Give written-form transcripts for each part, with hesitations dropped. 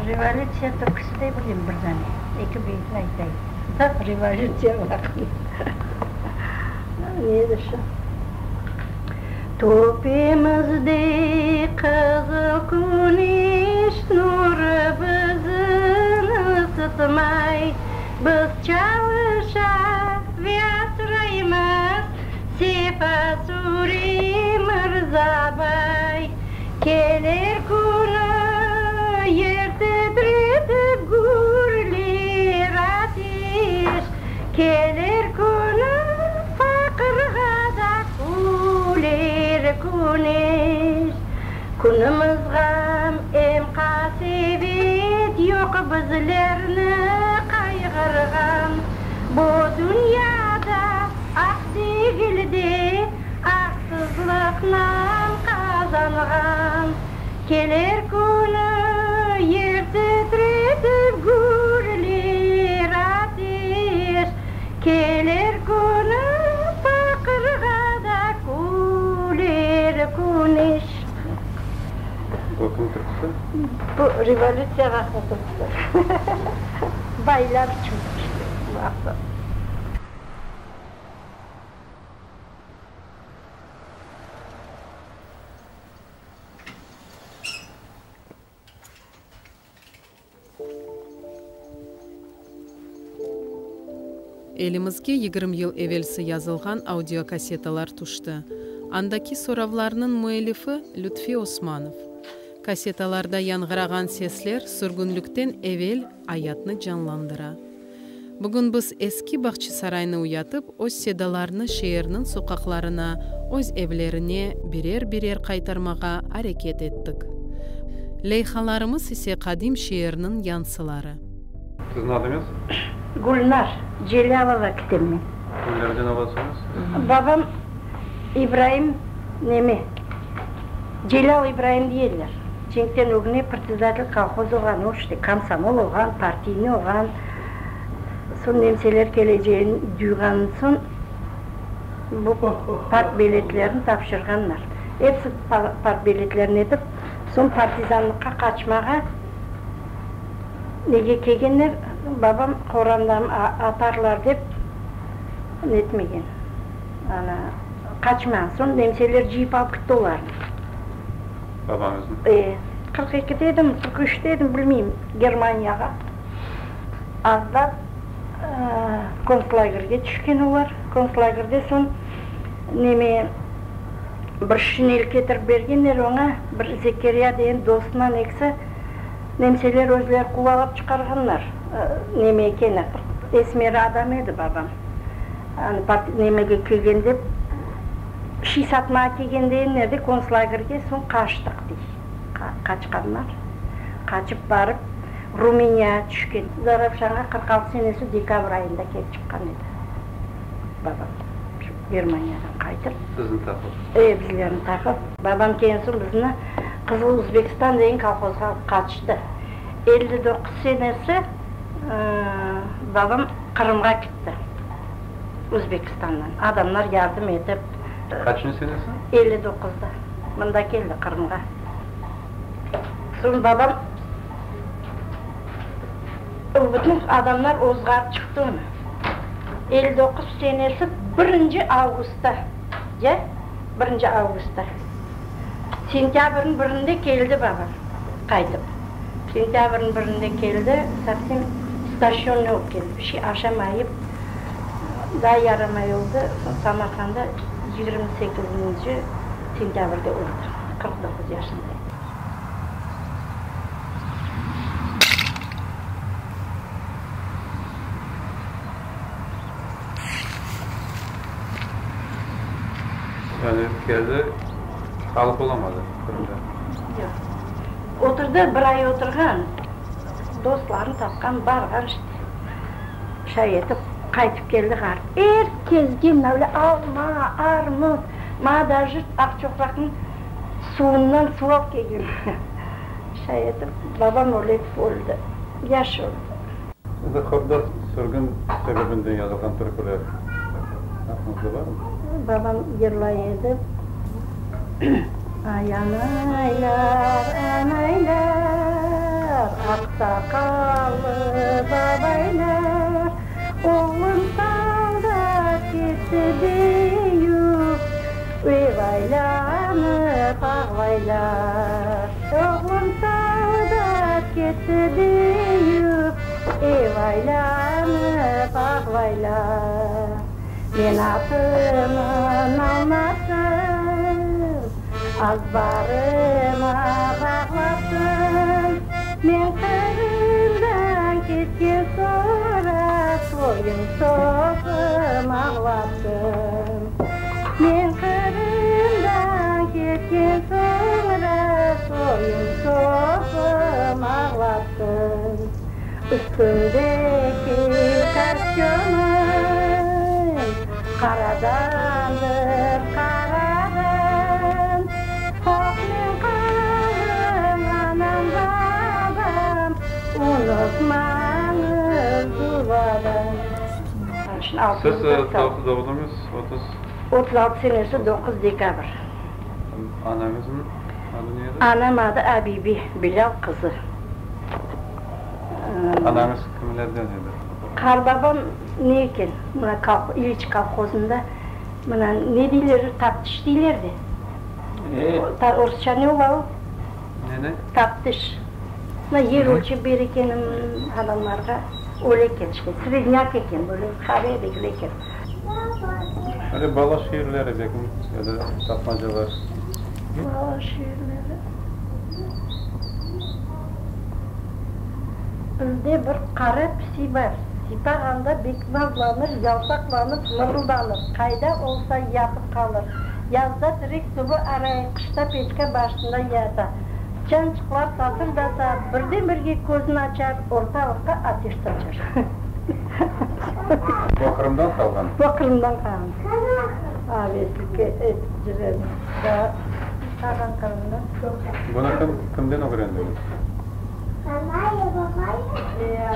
Revolütsiya türküsi de bilem bir dane, eki beytini aytayım. Revolütsiya vaqtında. Ne edi şu? Töpemizde qızıl küneş nurı bizni ısıtmay, Biz çalışa ve asraymız, sefa süre mırzabay. Keler künü yer titretip gürler ateş, Keler künü faqırğa da küler küneş. Künümiz ğam em qasevet, yoq bizlerni qayğırğan. Bu dünyada aq degil de, aqsızlıqnan qazanğan. Keler künü yer titretip gürler ateş, Keler künü faqırğa da küler küneş. Bu kim türküsi? Bu revolütsiya vaqtı türküsi. Baylar içün vaqtı. Elimizge 20 yıl evelsi yazılğan audiokassetalar tüşti. Andaki soravlarnıñ müellifi Lütfi Osmanov. Kassetalarda yañğırağan sesler sürgünlikten evel ayatnı canlandıra. Bugün biz eski Bahçisaraynı uyatıp, öz sedalarını şeerniñ soqaqlarına, öz evlerine birer-birer qaytarmağa areket ettik. Leyhalarımız ise qadim şeerniñ yansıları. Siziñ adıñız? Gülnar Celâlova kitem men. Kimlerden olasıñız? Babam İbraim neme, Celâl İbraim deyerler. Cenkten ögüne predsedatel kolhoz olğan, o işte komsomol olğan, partiyniy olğan. Soñ nemseler keleceğini duyğan soñ bu partbiletlerini tapşırğanlar. Episi partbiletlerini etip, soñ partizanlıqqa qaçmağa nege kelgenler, babam qorandan atarlar dep netmegen, ana, qaçmağan. Soñ nemseler cıyıp alıp ketti olarnı. Babañıznı? E, 42-de edim, 43-te edim, bilmeyim, Germaniyağa. Azda kontslagerge tüşken olar. Kontslagerde soñ neme, bir şinel ketirip bergenler oña, bir Zekeriya degen dostunan ekisi, nemseler özleri quvalap çıqarğanlar, neme ekeni, esmer adam edi babam. Anı nemege kelgende, şiy satmağa kelgende enlerde kontslagerge soñ qaçtıq, dey. Qaçqanlar. Qaçıp barıp, Rumıniyağa tüşken. Zarafşanğa 46 senesi dekabr ayında kelip çıqqan edi babam. Şu Germaniyadan qaytıp. Sizni tapıp? E, bizlerni tapıp. Babam kelgen soñ bizni Qızıl Uzbekistan degen kolhozğa alıp qaçtı. 59 senesi babam Qırımğa kitti Uzbekistandan. Adamlar yardım etip. Qaçıncı senesi? 59-da. Mında keldi Qırımğa. Soñ babam, bütün adamlar ozğarıp çıqtı onı. 59 senesi birinci avgustta, ya, birinci avgustta, sentâbrniñ birinde keldi babam qaytıp. Sentâbrniñ birinde keldi, sovsem istoşçönnıy olıp keldi, bir şey aşamayıp, daa yaramay oldı. Soñ Samarqanda 28-nci sentâbrde öldi, 49 yaşında edi. Yani keldi, qalıp olamadı Qırımda. Yoq. Oturdı, bir ay oturğan, dostlarını tapqan, barğan işte. Şay etip, qaytıp keldi ğarip. Er kesge mına böyle alma, armut, maña daje Aqçoqraqnıñ suvundan suv alıp kelgen. Şay etip, babam öyle etip öldi. Yaş öldi. Endi Qırımda sürgün sebebinden yazılğan türküler aqlıñızda barmı? Babam yırlay edi. Ay, anaylar, anaylar. Aqsaqallı babaylar, Oğlum soldat ketti deyüp, Evaylanıp ağlaylar. Oğlum soldat ketti deyüp, Evaylanıp ağlaylar. Men atımın almasın, Azbarıma bağlasın. Men Qırımdan ketken soñra, Soyum-sopum ağlasın. Men Qırımdan ketken soñra, Soyum-sopum ağlasın. Üstümdeki kostümim qaradandır, qaradan. Sağ men qalıñ, anam, babam, unutmañız duadan. Siz doğdıñız 30. 36 senesi 9 dekabr. Anañıznıñ adı ne edi? Anam adı Abibi Bilâl qızı. Anañız kimlerden edi? Qarbabam ne eken, mına İliç kolhozında, mına ne deyler, taptış deyler de. Orusça ne ola o? Neni? Taptış. Mına yer ölçep bere eken adamlarğa, öyle eken işte, srednâk eken, böyle qave degil eken. Öyle bala şiirleri belkim ya da tapmacalar. Bala şiirleri. Bizde bir qara pisi bar. Sipağanda bek nazlanır, yaltaqlanıp mırıldanır. Qayda olsa yatıp qalır. Yazda terek tübü aray, qışta peçka başında yata. Sıçançıqlar tasırdasa, birden-birge közün açar, ortalıqqa ateş saçar. Bu Qırımdan qalğan? Bu Qırımdan qalğan. Aveslikke etip cüredim. Daa qalğan Qırımdan. Bunı kim, kimden ögrendiñiz?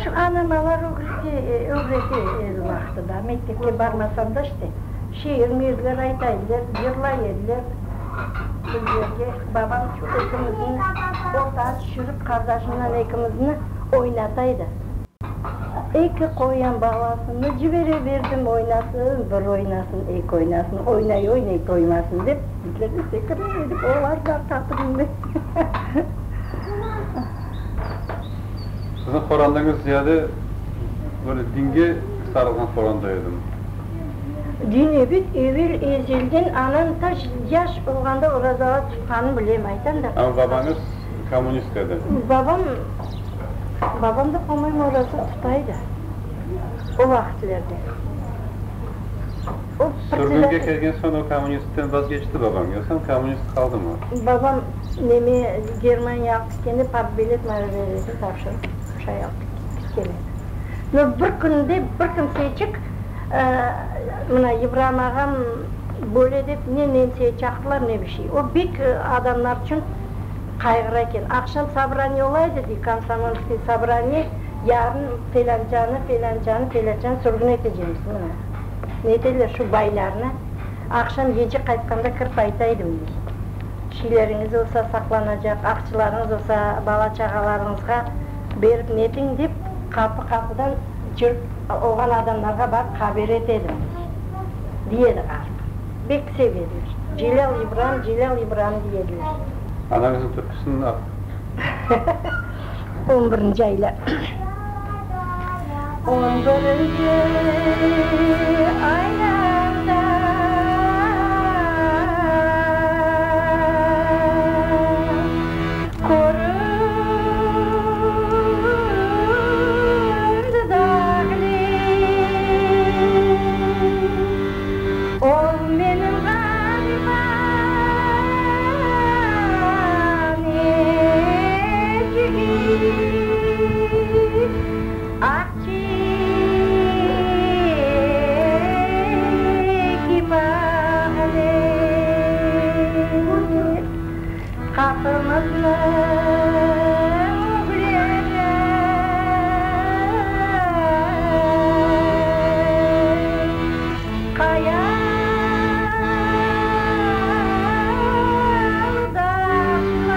Şu anamalar ögrete, ögrete edi vaqtı da. Mektepke barmasam da işte, şiir-miirler ayta ediler, yırlay ediler bizlerge. Babam ekimizni ortağa tüşürip, qardaşımla ekimizni oynata edi. Eki qoyan balasını cibere berdim, oynasın, bir oynasın, eki oynasın, oynay-oynay toymasın dep, bizler de sekire edik olarnıñ arqasından. Siziñ qorantañız ziyade böyle dinge sarılğan qoranta edimi? Din, ebet, evel-ezelden anam ta yaş olğanda orazalar tutqanını bilem, aytam da. Amma babañız kommunist edi. Babam, babam da, po-moyemu, oraza tuta edi o vaqıtlerde. O Sürgünge kelgen soñ o kommunistten vazgeçti babañ, yoqsa kommunist qaldımı? Babam neme, Germaniyağa ketkende partbilet marabelesini tapşırıp, şay alıp ketken edi. No, bir künde bir kimseçik, mına, İbrahim ağam böyle dep ne nemseye çaqırdılar, ne bir şey. O bek adamlar içün qayğıra eken. Aqşam sobraniye ola edi, dey, komsomolskiy sobraniye, yarın felâncanı, felâncanı, felâncanı sürgün etecemiz, mına. Neteler şu baylarnı. Aqşam gece qaytqanda kirip ayta edim, dey. Şiyleriñiz olsa saqlanacaq, aqçılarıñız olsa bala-çağalarıñızğa berip netiñ, dep, qapı-qapıdan cürip olğan adamlarğa barıp haber ete edim, dey, dey edi ğarip. Bek seve ediler. Celâl İbram, Celâl İbram, dey ediler. Anañıznıñ türküsini aq. On birinci aylar. On birinci aylarda köründi dağli. Ol menim ğariban evcigim, Aq çiçek ipaqli. Qapımıznıñ ögleri. Qayalı taşlı.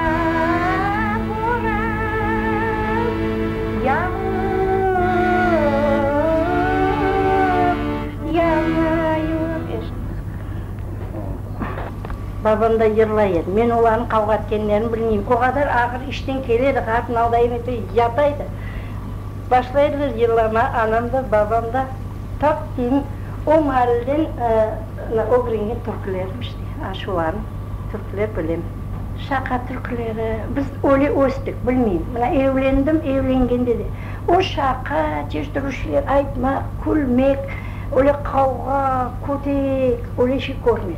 da boran yağıp yağayur. Babam da yırlay edi. Men olarnıñ qavğa etkenlerini bilmeyim. O qadar ağır işten kele edi, qatın aldayım ete yata edi. Başlaydılar yırlama, anam da, babam da tap deyim, o maalden ögrengen türkülerim işte, aşularnı, türküler bilem. Şaqa türküleri, biz öyle östik, bilmeyim. Mına evlendim, evlengende de o şaqa, çeşit şeyler aytmaq, külmek, öyle qavğa, kötek, öyle şey körmedim.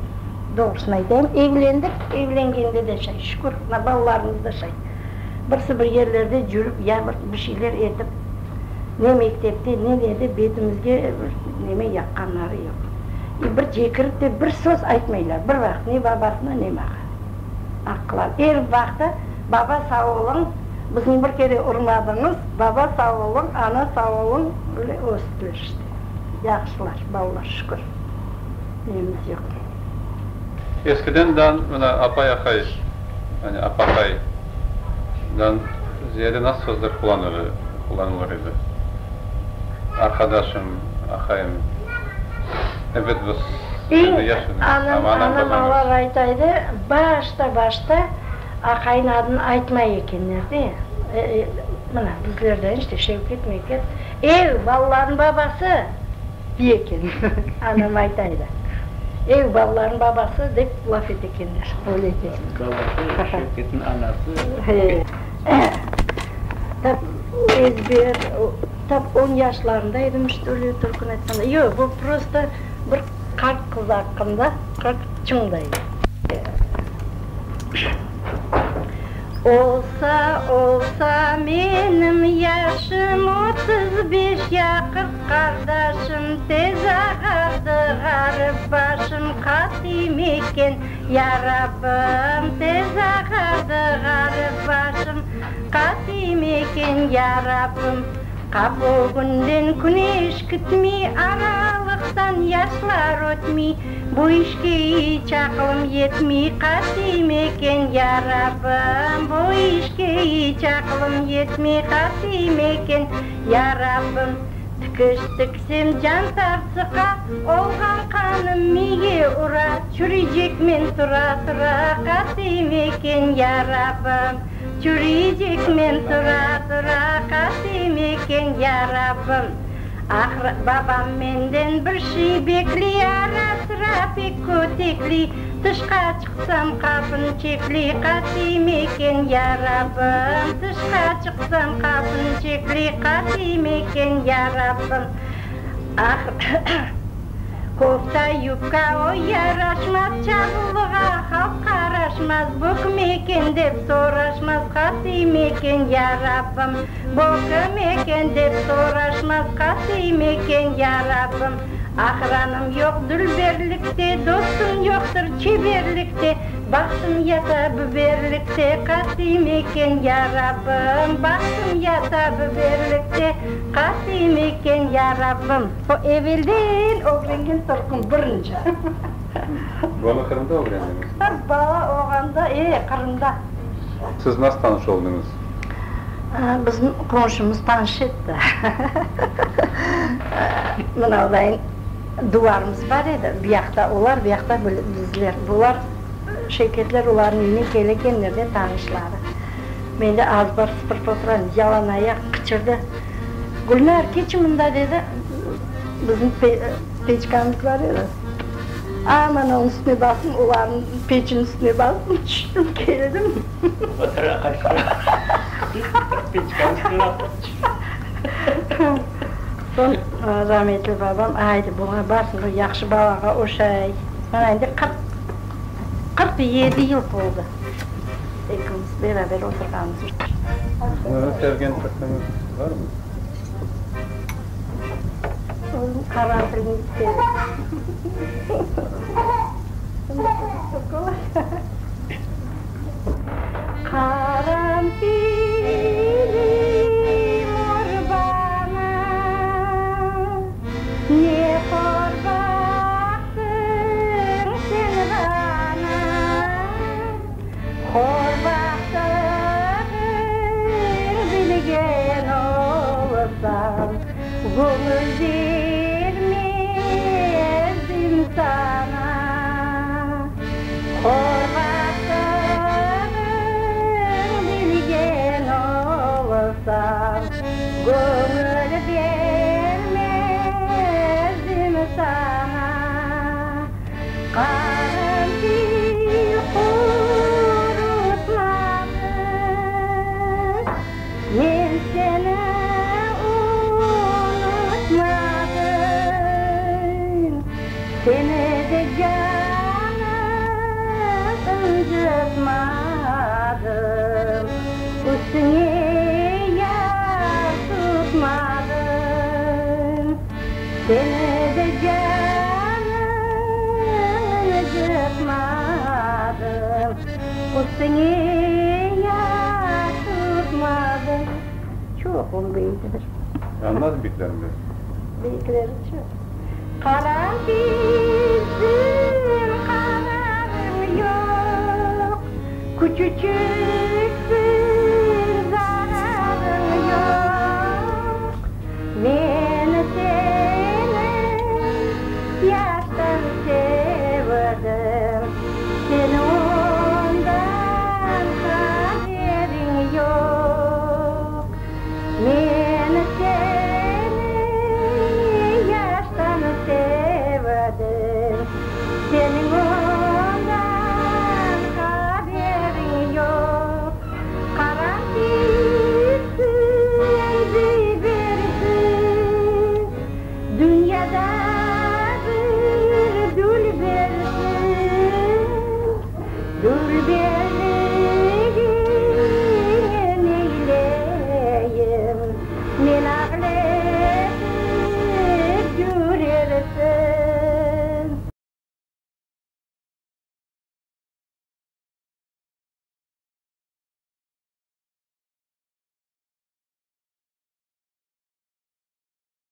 Doğrusını aytayım, evlendik, evlengende de şay, şükür, mına balalarımız da şay. Birisi bir yerlerde cürip ya bir bir şeyler etip, ne mektepte, ne nede betimizge bir neme yaqqanları yoq. İ bir cekirip de bir söz aytmaylar, bir vaqıt ne babasına, ne mağa. Aqqılar. Er vaqıt baba sağ oluñ, bizni bir kere urmadıñız, baba sağ oluñ, ana sağ oluñ, öyle östiler işte. Yahşılar, balalar, şükür. Nemiz yoq. Eskiden dan mına apay, aqay, yani apaqay dan ziyade nasıl sözler qullanılır edi? Arqadaşım, aqayım. Ebet, biz endi yaş edik, amma anam, Anam olar ayta edi, başta, başta aqaynıñ adını aytmay ekenler de. Mına, bizlerden işte Şevket, Mevket, Ey, balalarnıñ babası! Dey eken. Anam ayta edi. Ey, balalarnıñ babası, dep laf ete ekenler. Öyle eken. Babası, Şevketniñ anası. He. Tap ezber, tap on yaşlarında edim, što li, türküni aytqanda. Yoq, bu prosto bir qart qız aqqında, qart çıñday. Olsa, olsa menim yaşım 35 ya 40, qardaşım, tez ağardı ğarip başım, qatıym eken, ya Rabbim, tez ağardı ğarip başım, qatıym eken, ya Rabbim. Qapı ögünden küneş kütmey, aralıqtan yaşlar ötmey, bu işke iç aqılım yetmey, qatıym eken, ya Rabbim, bu işke iç aqılım yetmey, qatıym eken, ya Rabbim. Tikiş tiksem can tarsıqa, olğan qanım miyge ura, çürüycekmen tura-tura, qatıym eken, ya Rabbim. Çürüycekmen tura-tura, qatıym eken, ya Rabbim. Ahır, babam menden bir şey bekley, ara-sıra pek kötekley, tışqa çıqsam qapını çekley, qatıym eken, ya Rabbim. Tışqa çıqsam qapını çekley, qatıym eken, ya Rabbim. Ahır, kofta, yubka o yaraşmaz, çarlığa halq qaraşmaz, bu kim eken dep soraşmaz, qatıym eken, ya Rabbim. Bu kim eken dep soraşmaz, qatıym eken, ya Rabbim. Aqranım yoq dülberlikte, dostum yoqtır çeberlikte, bahtım yata biberlikte, qatıym eken, ya Rabbim. Bahtım yata biberlikte, qatıym eken, ya Rabbim. O evelden ögrengen türküm birinci. Bunı Qırımda ögrendiñiz? Bala olğanda, e, Qırımda. Siz nasıl tanış oldıñız? Bizim qonşumız tanış etti. Mınavdayın duvarımız bar edi, bu yaqta olar, bu yaqta bizler. Bular, Şevketler olarnıñ üyüne kele ekenler de, tanışları. Men de azbar sıpırıp oturam, yalan ayaq qıçırdı, Gülnar, keçi mında, dedi. Bizim peçkamız bar edi. Aman onıñ üstüne bastım, olarnıñ peçiniñ üstüne bastım, tüştüm, keldim. Otura qaçtı. Peçkanıñ üstüne bastı, tüşti. Soñ rametli babam, Aydı, buña barsın, bu yahşı balağa oşay. Mana endi 47 yıl toldı ekimiz beraber oturğanımız. Siziñ sevgen türküñiz barmı? Özüm qaranfilni sevem. Qaranfilim urbana, ne hor baqtıñ sen. Göñül bermezdim saña. Hor vaqtıñ bilgen olsam, Göñül bermezdim saña. Qaranfil qurutmadım, Men seni unutmadım, Seni de canım ıncıtmadım, Üstüñe yar tutmadım. Seni de canım ıncıtmadım, Üstüñe yar tutmadım. Çoq onıñ beyitidir. Ya nasıl beyitlerin bilesiñ? Beyitleri çoq. Qaranfilsiñ qararım yoq, Küçüçik.